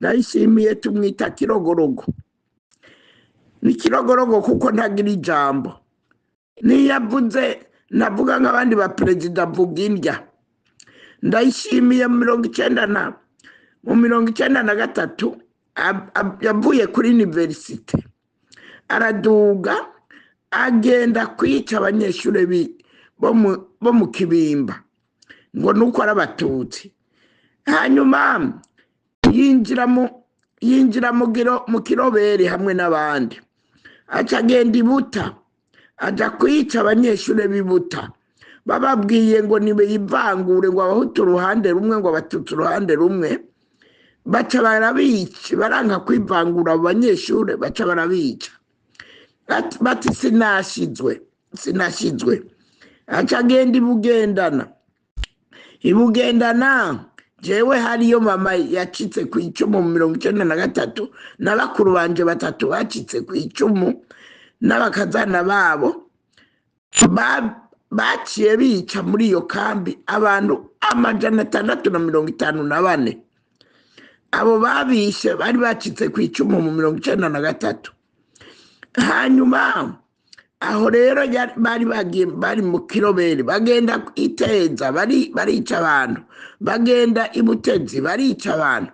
Ndayishimiye tumwita Kirogorogo. Ni Kirogorogo kuko ntagira ijambo. Niyo avuze navuga nk'abandi ba perezida, avuga indya. Ndayishimiye mu 93 yavuye kuri université, araduga agenda kwica abanyeshuri bo mu Kibimba ngo nuko ari Abatutsi. Hanyuma yinjira mu Kiroberi hamwe n'abandi, aca agenda ibuta, aja kwica abanyeshuri b'ibuta, bababwiye ngo nibivangure, ngo Abahutu uruhande rumwe, ngo Abatutsi uruhande rumwe. Baca barabica, baranka kwivangura abo banyeshuri, baca barabica. Bati sinashizwe, sinashizwe. Aca agenda ibugendana. Ibugendana jewe hariyo mama yacitse ku icumu mu 93, na bakuru banje batatu bacitse ku icumu n'abakazana babo. Baciye bica muri iyo kambi abantu 654. Abo babishe bari bacitse ku icumu mu 93. Hanyuma aho rero bari bagiye, bari mu Kiroberi, bagenda iteza, barica abantu, bagenda ibutezi, barica abantu,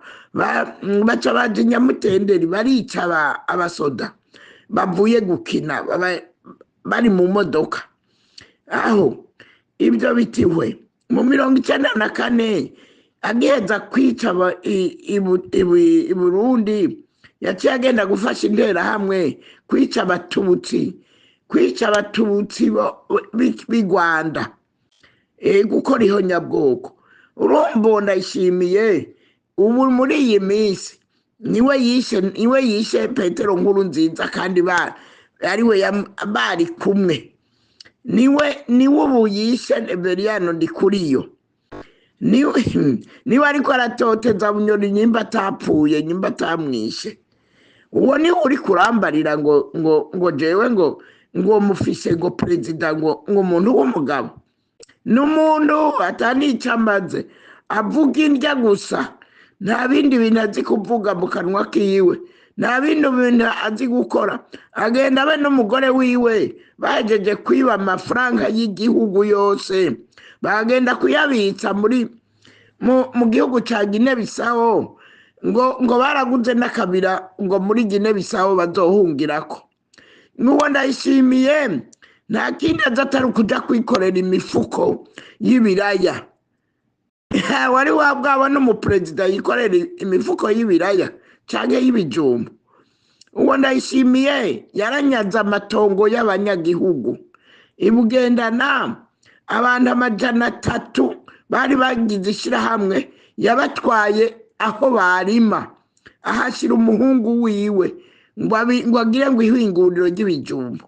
baca baja Nyamutenderi, barica abasoda bavuye gukina, bari mu modoka. Aho ibyo bitihwe, mu 94 agiheza kwica i Burundi, yaciye agenda gufasha Interahamwe kwica Abatutsi, kwica Abatutsi b'i Rwanda, gukora ihonyabwoko. Urumva Ndayishimiye ubu muri iyi minsi niwe yishe Petero Nkuru Nziza, kandi ariwe bari kumwe. Niwe ubu yishe Everiyano Ndikuriyo, niwe ariko aratoteza Bunyoni nyimba atapfuye, nyimba atamwishe. Uwo niwe uri kurambarira ngo jewe ngo mufise ngo perezida, ngo umuntu w'umugabo. Ni umuntu atanica amaze, avuga indya gusa, nta bindi bintu azi kuvuga mu kanwa kiwe, nta bindi bintu azi gukora. Agenda abe n'umugore wiwe bahejeje kwiba amafaranga y'igihugu yose, bagenda kuyabitsa muri mu gihugu ca Gine Bisawo, ngo baraguze n'akabira ngo muri Gine Bisawo bazohungirako. N'uwo Ndayishimiye nta kindi aza atari ukuja kwikorera imifuko y'ibiraya. Wari wabwaba n'umuperezida yikorera imifuko y'ibiraya canke y'ibijumbu? Uwo Ndayishimiye yaranyaze amatongo y'abanyagihugu ibugendana. Abantu 300 bari bagize ishirahamwe, yabatwaye aho barima, ahashyira umuhungu wiwe ngo agire ngo ihinguriro ry'ibijumbu.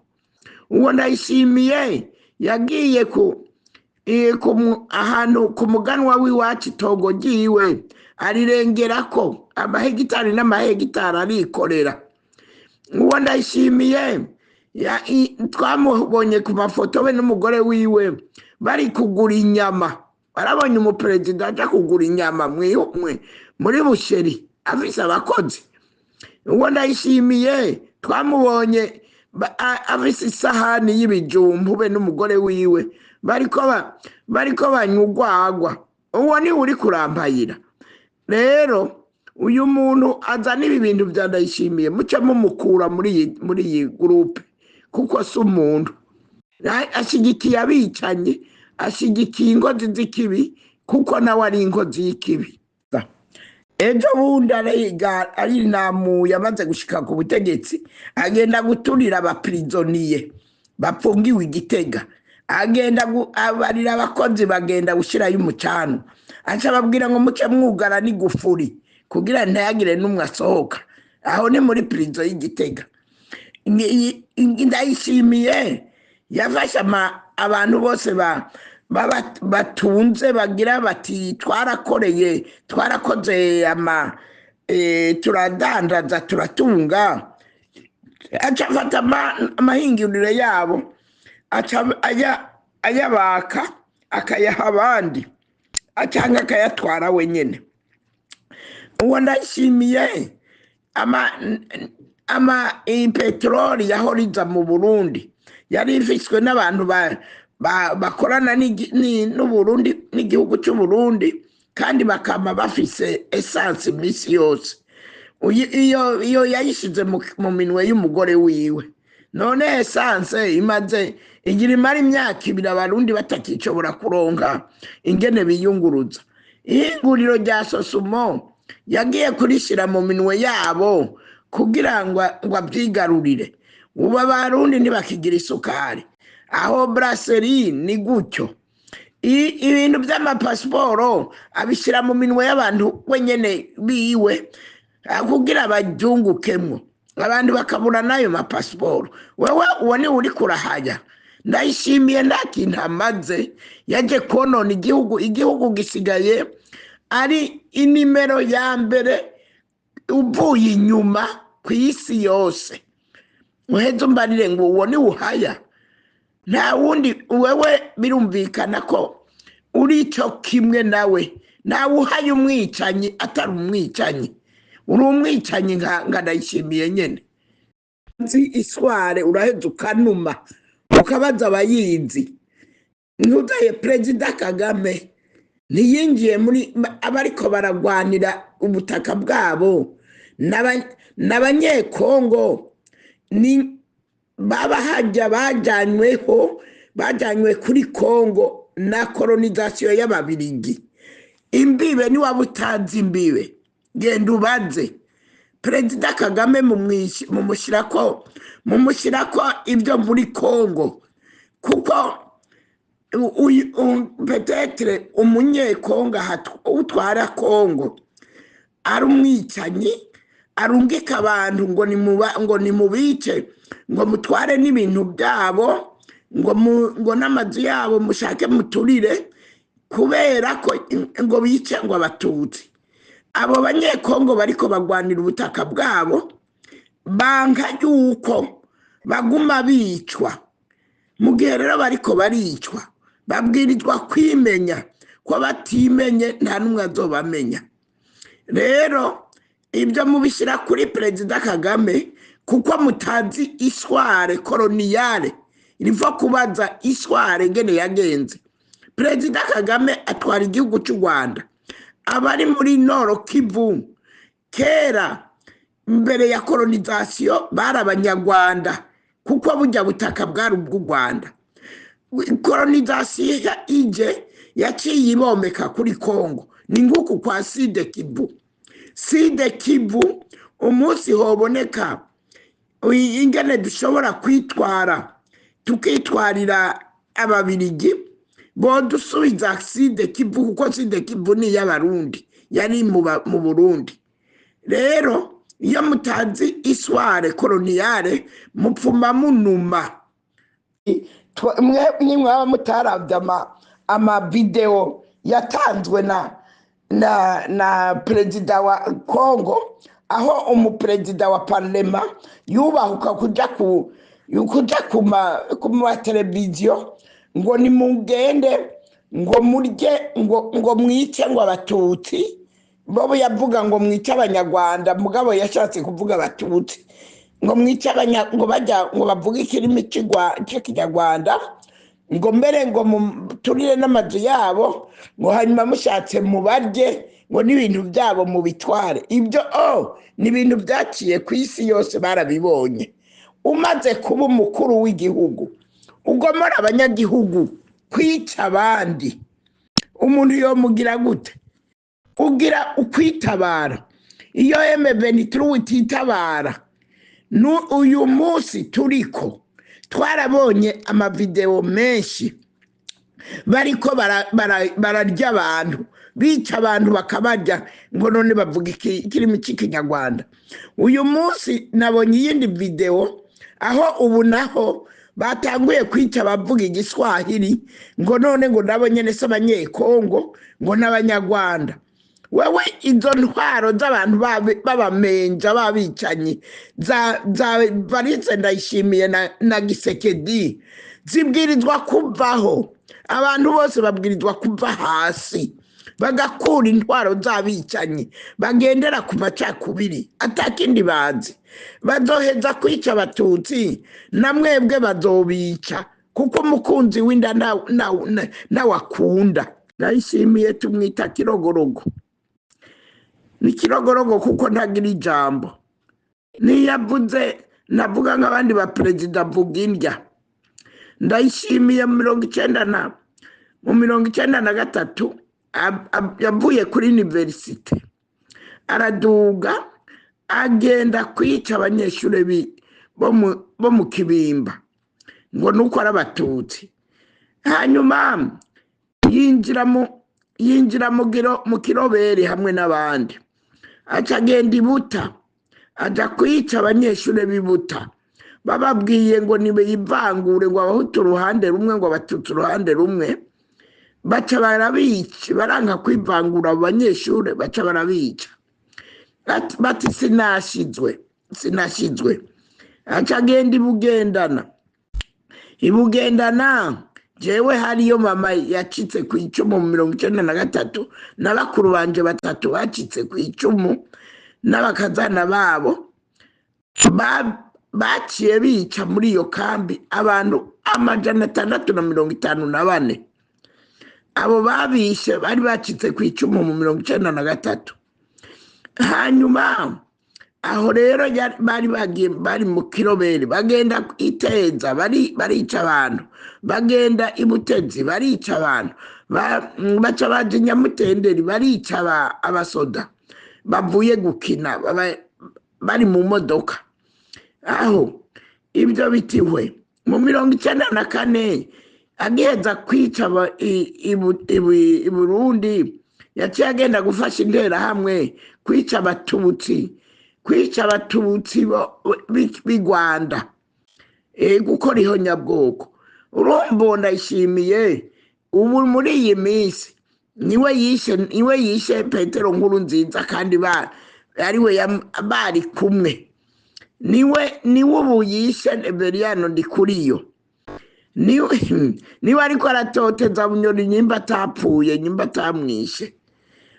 Uwo Ndayishimiye yagiye ahantu ku muganwa w'iwacu, itongo ryiwe arirengerako amahegitari n'amahegitari, arikorera. Uwo Ndayishimiye twamubonye ku mafoto we n'umugore wiwe bari kugura inyama. Barabonye umuperezida aja kugura inyama muri boucherie afise abakozi? Uwo Ndayishimiye twamubonye afise isahani y'ibijumbu be n'umugore wiwe bariko banywa urwagwa. Uwo niwe uri kurampayira. Rero uyu muntu azana ibi bintu bya Ndayishimiye, muce mumukura muri iyi groupe, kuko si umuntu. Ashyigikiye abicanyi, ashyigikiye inkozi z'ikibi, kuko nawe ari inkozi y'ikibi. Ejo bundi ariga arinamuye, amaze gushika ku butegetsi, agenda guturira aba prisonniers bapfungiwe Igitega. Agenda abarira abakozi, bagenda gushyirayo umucano, aca ababwira ngo muce mwugara n'igufuri kugira ntihagire n'umwe asohoka. Aho ni muri prison y'Igitega. Ndayishimiye yafashe abantu bose batunze, bagira bati twarakoreye, twarakoze ama turadandaza, turatunga, aca afata amahinguriro yabo, aca ayabaka, akayaha abandi, acanga akayatwara wenyine. Uwo Ndayishimiye ama peteroli yahora iza mu Burundi yari ifiswe n'abantu bakorana n'Uburundi, n'igihugu c'Uburundi, kandi bakama bafise essence imisi yose. Iyo yayishize mu minwe y'umugore wiwe. None essence imaze igira imara imyaka 2 Abarundi batakishobora kuronka ingene biyunguruza. Ihinguriro rya Sosumo yagiye kurishira mu minwe yabo kugira ngo abyigarurire. Ubu Abarundi ntibakigira isukari. Aho brasserie ni gutyo. Ibintu by'amapasiporo abishyira mu minwe y'abantu wenyene biwe kugira babyungukemwo, abantu bakabura n'ayo mapasiporo. Wewe uwo ni uri kurahaya. Ndayishimiye nta kintu amaze, yaje konona igihugu. Igihugu gisigaye ari inimero ya mbere uvuye inyuma ku isi yose. Uheze umbarire ngo uwo ni uhaya, nta wundi. Wewe birumvikana ko uri cyo kimwe nawe, ntawe uhaye umwicanyi atari umwicanyi. Uri umwicanyi nka Ndayishimiye nyene. Nzi isware uraheza ukanuma ukabaza abayizi. Ntuzaye Perezida Kagame ntiyinjiye muri abariko baragwanira ubutaka bwabo n'Abanyekongo, ni baba hajya bajanyweho, bajanywe kuri Kongo na colonisation y'Ababirigi. Imbibe ni waba utazi imbibe, genda ubaze Perezida Kagame. Mumushyirako ibyo muri Kongo, kuko peut-être Umunyekongo utwara Kongo ari umwicanyi, arungika abantu ngo nimubice, ngo mutware n'ibintu byabo, ngo n'amazu yabo mushake muturire, kubera ko ngo bice ngo Abatutsi. Abo Banyekongo bariko bagwanira ubutaka bwabo, banka yuko baguma bicwa. Mu gihe rero bariko baricwa, babwirizwa kwimenya, ko batimenye nta n'umwe azobamenya. Rero ibyo mubishyira kuri Perezida Kagame kuko mutazi histoire coloniale. Riva kubaza histoire ngene yagenze. Perezida Kagame atwara igihugu cy'u Rwanda, abari muri Nord Kivu kera mbere ya colonisation bari Abanyarwanda, kuko burya butaka bwari ubw'u Rwanda. Colonisation ije yaciye ibomeka kuri Kongo. Ni nguku kwa Sud Kivu. Sud Kivu umunsi hoboneka ingene dushobora kwitwara, tukitwarira Ababirigi bodusubiza Sud Kivu, kuko Sud Kivu ni iy'Abarundi, yari mu Burundi. Rero iyo mutazi histoire coloniale mupfuma munuma. Mwe nimwaba mutaravye amavideo yatanzwe na perezida wa Kongo, aho umuperezida wa parlement yubahuka kuja ku ma televiziyo ngo nimugende ngo murye, ngo mwice ngo Abatutsi. Bobo yavuga ngo mwice Abanyarwanda, mugabo yashatse kuvuga Abatutsi, ngo mwice abanya, ngo bajya ngo bavuge ikirimi cy'Ikinyarwanda, ngo mbere ngo muturire n'amazu yabo, ngo hanyuma mushatse mubarye, ngo n'ibintu byabo mubitware. Ibyo ni ibintu byaciye ku isi yose, barabibonye. Umaze kuba umukuru w'igihugu ugomora abanyagihugu kwica abandi, umuntu yomugira gute? Ugira ukwitabara. Iyo M23 ititabara uyu munsi turiko twarabonye amavideo menshi bariko bararya abantu, bica abantu bakabarya, ngo none bavuga ikirimi cy'Ikinyarwanda. Uyu munsi nabonye iyindi video aho ubu naho batanguye kwica abavuga Igiswahili, ngo none ngo nabo nyene se Abanyekongo, ngo n'Abanyarwanda. Wewe izo ntwaro z'abantu b'abamenja b'abicanyi za Evariste Ndayishimiye na Gisekedi zibwirizwa kuvaho. Abantu bose babwirizwa kuva hasi. Bagakura intwaro z'abicanyi bagendera ku macakubiri, atakindi bazi. Bazoheza kwica Abatutsi, na mwebwe bazobica, kuko umukunzi w'inda nawe akunda. Ndayishimiye tumwita Kirogorogo. Ni kirogorogo kuko ntagira ijambo. Niyo avuze, navuga nk'abandi ba perezida, avuga indya. Ndayishimiye mu 93 yavuye kuri université, araduga, agenda kwica abanyeshuri bo mu Kibimba, ngo nuko ari Abatutsi. Hanyuma yinjira mu Kiroberi hamwe n'abandi, aca agenda ibuta, aja kwica abanyeshuri b'ibuta, bababwiye ngo nibivangure, ngo Abahutu uruhande rumwe, ngo Abatutsi uruhande rumwe. Baca barabica, baranka kwivangura. Abo banyeshuri baca barabica. Bati sinashizwe, sinashizwe. Aca agenda ibugendana. Ibugendana jewe hariyo mama yacitse ku icumu mu 93, na bakuru banje batatu bacitse ku icumu n'abakazana babo. Baciye bica muri iyo kambi abantu 654. Abo babishe bari bacitse ku icumu mu 93. Hanyuma aho rero bari bagiye, bari mu Kiroberi, bagenda Iteza, barica abantu, bagenda Ibutezi, barica abantu, baca baja Inyamutenderi, barica abasoda bavuye gukina, bari mu modoka. Aho ibyo bitihwe, mu 94, agiheza kwica i Burundi, yaciye agenda gufasha Interahamwe kwica Abatutsi, kwica Abatutsi b'i Rwanda, gukora ihonyabwoko. Urumva Ndayishimiye ubu muri iyi minsi niwe yishe Petero Nkuru Nziza, kandi ariwe bari kumwe. Niwe ubu yishe Reveriyano Ndikuriyo. Niwe ariko aratoteza Bunyoni, nyimba atapfuye, nyimba atamwishe.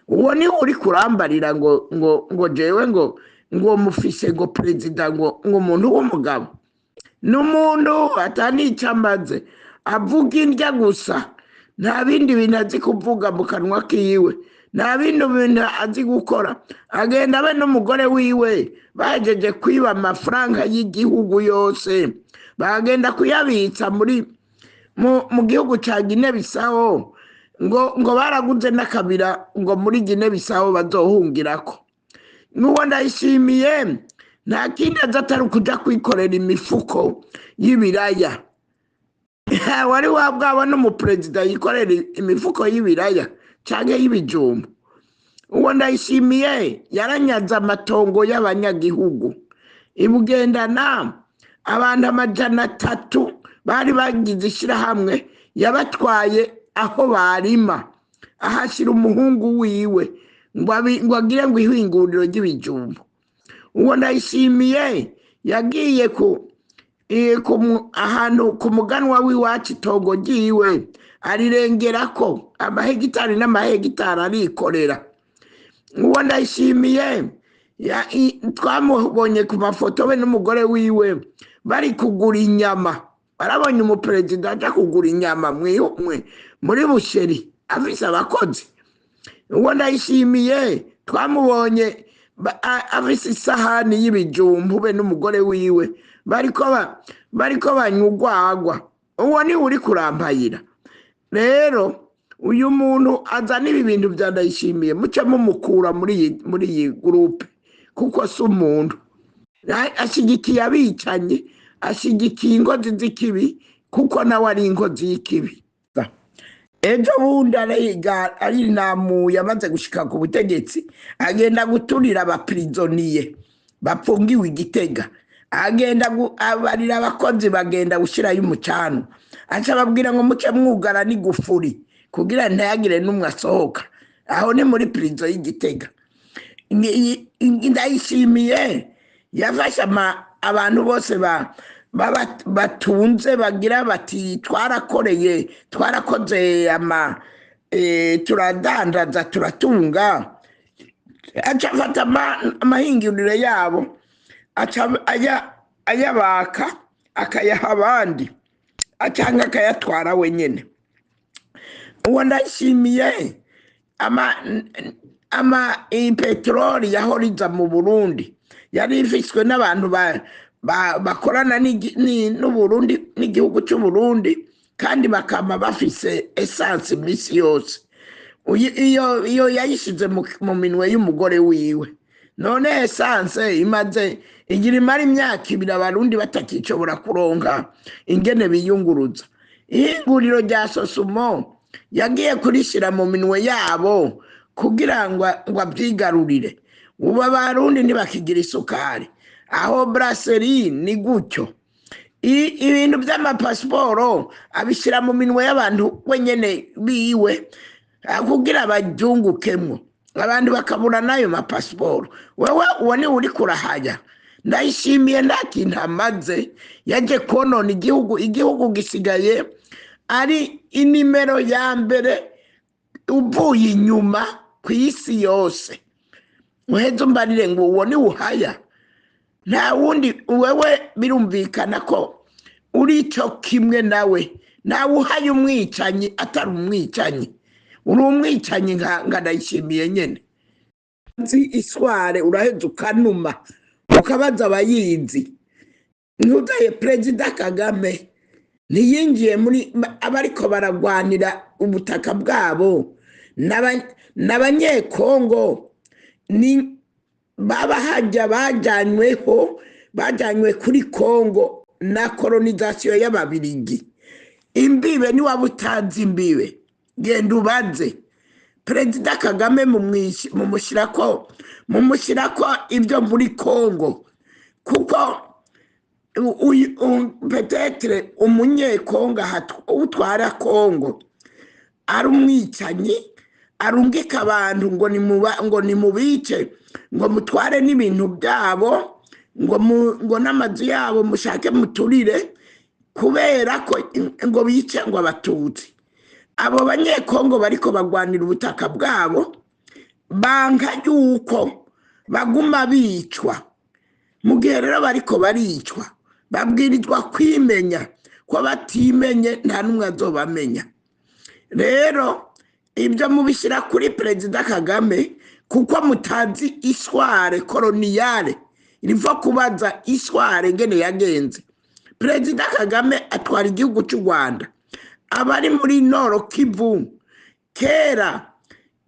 Uwo niwe uri kurambarira ngo jewe ngo mufise ngo perezida, ngo umuntu w'umugabo. Ni umuntu atanica amaze, avuga indya gusa, nta bindi bintu azi kuvuga mu kanwa kiwe, nta bindi bintu azi gukora. Agenda abe n'umugore wiwe bahejeje kwiba amafaranga y'igihugu yose, bagenda kuyabitsa muri mu gihugu ca Gine Bisawo, ngo baraguze n'akabira ngo muri Gine Bisawo bazohungirako. N'uwo Ndayishimiye nta kindi azi atari ukuja kwikorera imifuko y'ibiraya. Wari wabwaba n'umuperezida yikorera imifuko y'ibiraya canke y'ibijumbu? Uwo Ndayishimiye yaranyaze amatongo y'abanyagihugu Ibugendana. Abantu 300 bari bagize ishirahamwe, yabatwaye aho barima, ahashyira umuhungu wiwe ngo agire ngo ihinguriro ry'ibijumbu. Uwo Ndayishimiye yagiye ahantu ku muganwa w'iwacu, itongo ryiwe arirengerako amahegitari n'amahegitari, arikorera. Uwo Ndayishimiye twamubonye ku mafoto we n'umugore wiwe bari kugura inyama. Barabonye umuperezida aja kugura inyama muri boucherie afise abakozi? Uwo Ndayishimiye twamubonye afise isahani y'ibijumbu be n'umugore wiwe bariko banywa urwagwa. Uwo niwe uri kurampayira. Rero uyu muntu azana ibi bintu vya Ndayishimiye, muce mumukura muri iyi groupe, kuko si umuntu. Ashigikiye abicanyi, ashigikiye inkozi z'ikibi, kuko nawe ari inkozi y'ikibi. Ejo bundi ariga arinamuye, amaze gushika ku butegetsi, agenda guturira aba prisonniers bapfungiwe Igitega. Agenda abarira abakozi, bagenda gushirayo umucano, aca ababwira ngo muce mwugara n'igufuri kugira ntihagire n'umwe asohoka. Aho ni muri prison y'Igitega. Ndayishimiye yafashe abantu bose batunze, bagira bati twarakoreye, twarakoze ama Turadandaza, turatunga. Aca afata amahinguriro yabo, aca ayabaka, akayaha abandi, acanga akayatwara wenyine. Uwo ndashimiye ama peteroli yahora iza mu Burundi yari ifiswe n'abantu bakorana n'Uburundi, n'igihugu cy'Uburundi, kandi bakaba bafise essence iminsi yose. Iyo yayishize mu minwe y'umugore wiwe. None essence imaze igira imara imyaka 2, Abarundi batakishobora kuronka ingene biyunguruza. Ihinguriro rya Sosumo yagiye kurishyira mu minwe yabo kugira ngo abyigarurire. Ubu Abarundi ntibakigira isukari. Aho brasserie ni gutyo. Ibintu by'amapasiporo abishyira mu minwe y'abantu wenyine biwe, kugira babyungukemwo, abantu bakabura n'ayo mapasiporo. Wewe uwo niwe uri kurahaya. Ndayishimiye nta kintu amaze, yaje konona igihugu. Igihugu gisigaye ari inimero ya mbere uvuye inyuma ku isi yose. Uheze umbarire ngo uwo ni uhaya, nta wundi. Wewe birumvikana ko uri cyo kimwe nawe. Ntawe uhaye umwicanyi atari umwicanyi. Uri umwicanyi nka Ndayishimiye nyine. Nzi isware, uraheza ukanuma, ukabaza abayizi. Ntuzaye Perezida Kagame ntiyinjiye muri abariko baragwanira ubutaka bwabo n'Abanyekongo, ni baba hajya bajanyweho, bajanywe kuri Kongo na colonisation y'Ababirigi. Imbibe, niwaba utazi imbibe, genda ubaze. Perezida Kagame mumushyirako ibyo muri Kongo, kuko peut-être Umunyekongo utwara Kongo ari umwicanyi, arungika abantu ngo nimubice, ngo mutware n'ibintu byabo, ngo n'amazu yabo mushake muturire, kubera ko ngo bice ngo Abatutsi. Abo Banyekongo bariko bagwanira ubutaka bwabo, banka yuko baguma bicwa. Mu gihe rero bariko baricwa, babwirizwa kwimenya, ko batimenye nta n'umwe azobamenya. Rero ibyo mubishyira kuri Perezida Kagame kuko mutazi histoire coloniale. Riva kubaza histoire ngene yagenze. Perezida Kagame atwara igihugu cy'u Rwanda. Abari muri Nord Kivu kera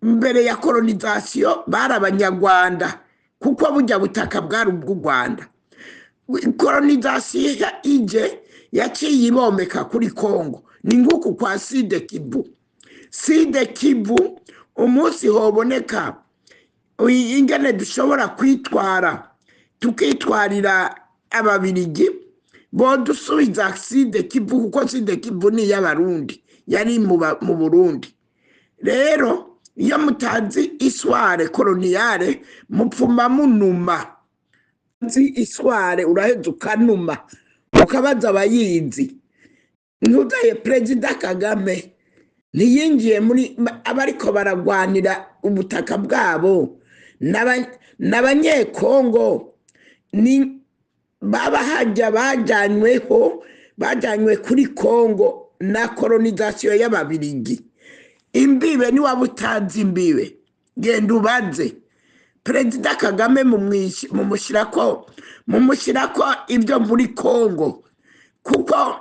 mbere ya colonisation bari Abanyarwanda, kuko burya butaka bwari ubw'u Rwanda. Colonisation ije yaciye ibomeka kuri Kongo. Ni nguku kwa Sud Kivu. Sud Kivu, umunsi hoboneka ingene dushobora kwitwara, tukitwarira Ababirigi, bodusubiza Sud Kivu, kuko Sud Kivu ni iy'Abarundi, yari mu Burundi. Rero iyo mutazi histoire coloniale, mupfuma munuma. Nzi isware, uraheza ukanuma, ukabaza abayizi. Ntuzaye Perezida Kagame ntiyinjiye muri abariko baragwanira ubutaka bwabo n'Abanyekongo, ni baba hajya bajanyweho, bajanywe kuri Kongo na colonisation y'Ababirigi. Imbibe, niwaba utazi imbibe, genda ubaze. Perezida Kagame mumushyirako ibyo muri Kongo, kuko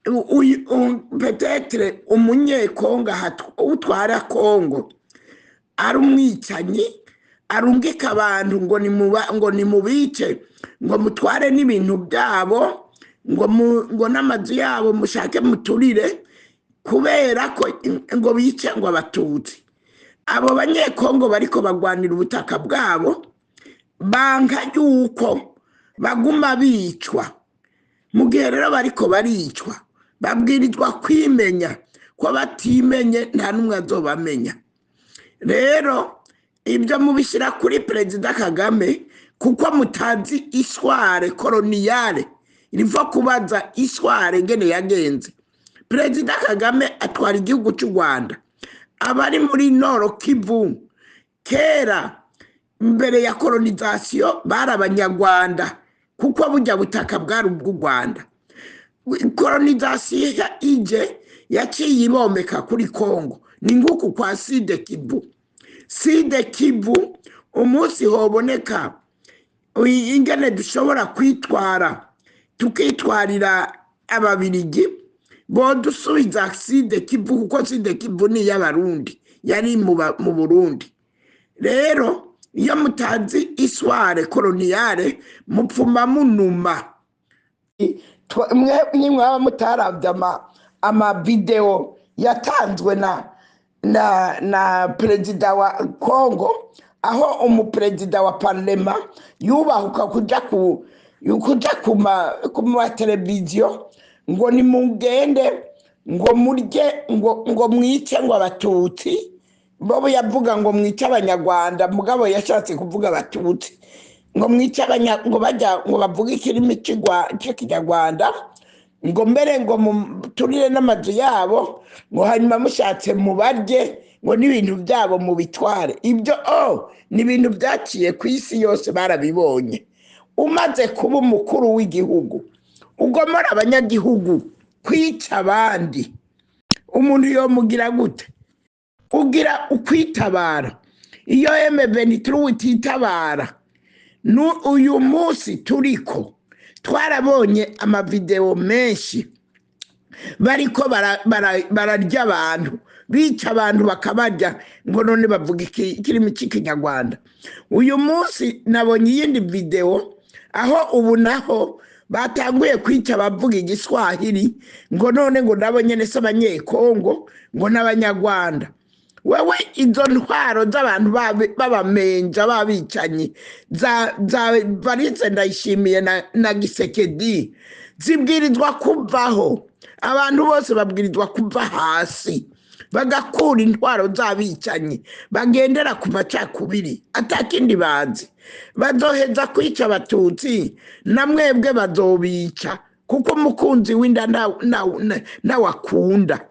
peut-être Umunyekongo utwara Kongo ari umwicanyi, arungika abantu ngo nimubice, ngo mutware n'ibintu byabo, ngo n'amazu yabo mushake muturire, kubera ko ngo bice ngo Abatutsi. Abo Banyekongo bariko bagwanira ubutaka bwabo, banka yuko baguma bicwa. Mu gihe rero bariko baricwa, babwirizwa kwimenya, ko batimenye nta n'umwe azobamenya. Rero ibyo mubishyira kuri Perezida Kagame kuko mutazi histoire coloniale. Riva kubaza histoire ngene yagenze. Perezida Kagame atwara igihugu cy'u Rwanda. Abari muri Nord Kivu kera mbere ya colonisation bari Abanyarwanda, kuko burya butaka bwari ubw'u Rwanda. Colonisation ije yaciye ibomeka kuri Kongo. Ni nguku kwa Sud Kivu. Sud Kivu, umunsi hoboneka ingene dushobora kwitwara, tukitwarira Ababirigi, bodusubiza Sud Kivu, kuko Sud Kivu ni iy'Abarundi, yari mu Burundi. Rero iyo mutazi histoire coloniale, mupfuma munuma. Nimwaba mutaravye amavideo yatanzwe na perezida wa Congo, aho umuperezida wa parlement yubahuka kuja ku mateleviziyo ngo nimugende ngo murye, ngo mwice ngo Abatutsi. Bobo yavuga ngo mwice Abanyarwanda, mugabo yashatse kuvuga Abatutsi, ngo mwice abanya, ngo bajya ngo bavuge ikirimi cy'Ikinyarwanda, ngo mbere ngo muturire n'amazu yabo, ngo hanyuma mushatse mubarye, ngo n'ibintu byabo mubitware. Ibyo ni ibintu byaciye ku isi yose, barabibonye. Umaze kuba umukuru w'igihugu ugomora abanyagihugu kwica abandi, umuntu yomugira gute? Ugira ukwitabara. Iyo M23 ititabara uyu munsi turiko, twarabonye amavideo menshi bariko bararya abantu, bica abantu bakabarya, ngo none bavuga ikirimi cy'Ikinyarwanda. Uyu munsi nabonye iyindi video aho ubu naho batanguye kwica abavuga Igiswahili, ngo none ngo nabo nyene se Abanyekongo, ngo n'Abanyarwanda. Wewe, izo ntwaro z'abantu b'abamenja, b'abicanyi, za Varise Ndayishimiye na Gisekedi zibwirizwa kuvaho. Abantu bose babwirizwa kuva hasi bagakura intwaro z'abicanyi bagendera ku macakubiri atakindi bazi. Bazoheza kwica Abatutsi, na mwebwe bazobica, kuko umukunzi w'inda nawakunda.